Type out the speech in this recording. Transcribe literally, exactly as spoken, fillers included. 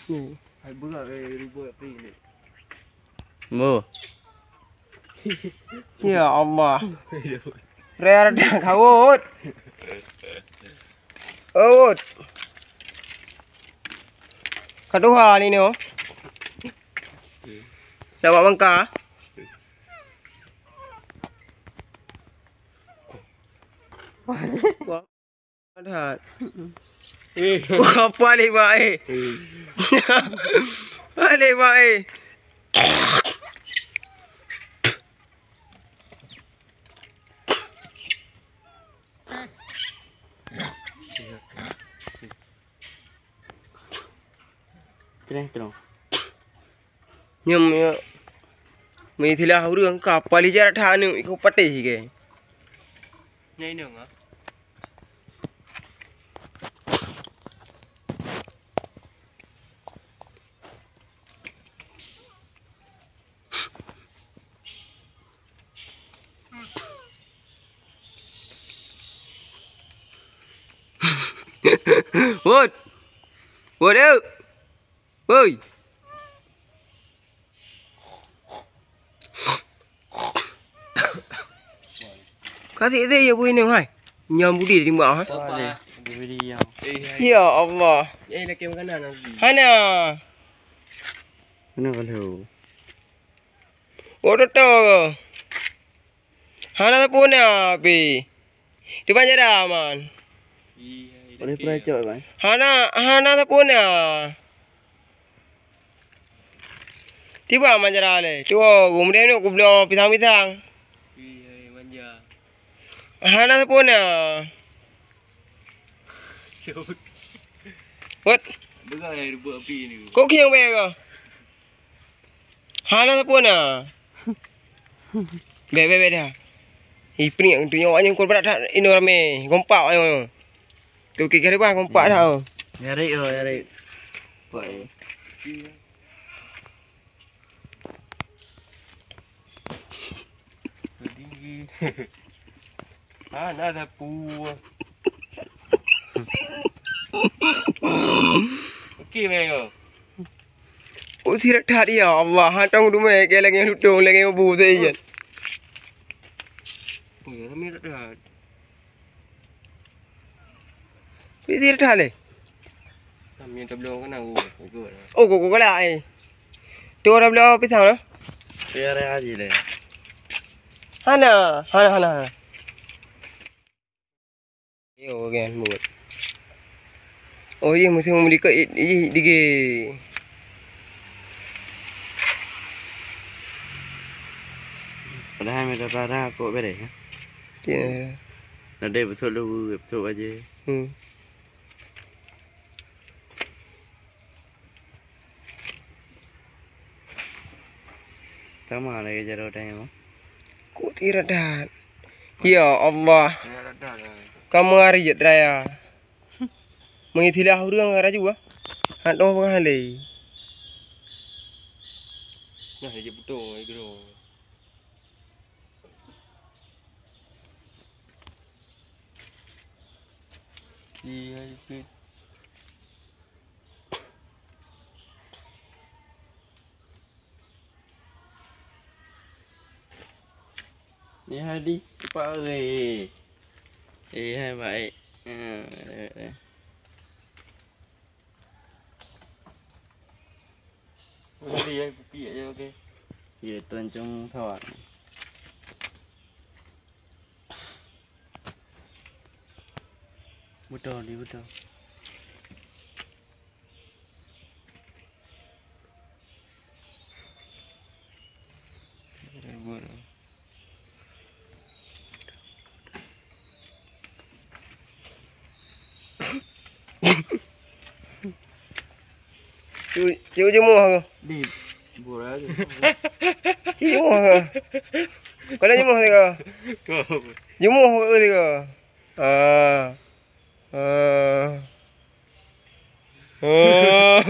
Ni. Hai berat, eh, rupa api ni. Bo. Ya Allah. Rare dah kawut. Kawut. Kedua ni, ni, oh. Dah buat bangka. Wah. That. Eh. Wah, apa leh, Mak, eh? Eh. Apa leh, Mak, eh? Keudeh, keudeh. Nyoe, nyoe. Meusilah ureueng ka paléh jarat that aneuk iko patéh ke. Nyan inong ah. Wot. Wot, eu. Woi. Ka tiek-tiek ya bui ni, hai. Nyam budi di mak, ha? Apa? Di video. Ya Allah. Eh, nak makan nasi. Hana. Mana kalau? Oh, toto. Hana sapeue na, Pi. Di panjara, man. Boleh pernah cok, man. Hana, hana sapeue na. Tiba manjara le. Tu, kemudian tu kubloe pisang-pisang. Iya, manja. Hana sapeue na. Wot. Dengar ya, buat api ni. Kok kiang bayar kau? Hana sapeue na. Bèk, bèk, bèk dah. Ih, peuniek tu nyoe, awak nyoe kon brat that, inoe ramè. Kompak awak nyoe. Tu kira bah kompak dah. Nyarik oh, nyarik. Kompak eh. Tinggi. Hana sapeue. Okey, baik. Oh, sirat that, ya Allah. Hantong dumai ke lagèe lutong, lagèe bu saja. Oh, ya, kami tak that. Sirat that leh. Kami tak belum kenal. Oh, kok, kok, kok lah, eh. Tu orang belum pisang lah. Biar aja deh. Hana, hana, hana, hana. Yo, kan, buat. Oh, iya, musim melikot, i-, i-, dige. Padahal mereka parah kok beres, ya? Iya. Ada betul lu, betul aja. Hmm. Sama lagi jaroe tanyoe. Kok tirat that? Ya Allah. Tirat that lah. Kamu hari jeuet raya. Mengitilah ureueng raju ah. Hak dong peugah lé. Nah, dia betul, dia betul. Iya, itu. Ni Hadi, cepat hari. Eh, hai baik. Ha, baik, baik. Okey, ya, kopi aja, okey. Ya, tuan cung thawat. Betul, dia betul. Cuk, cuk jeumuh aku. Di, bura tu. Cuk jeumuh aku. Kau dah jeumuh tadi kau? Kau. Jeumuh aku tadi kau? Ah. Ah. Ah.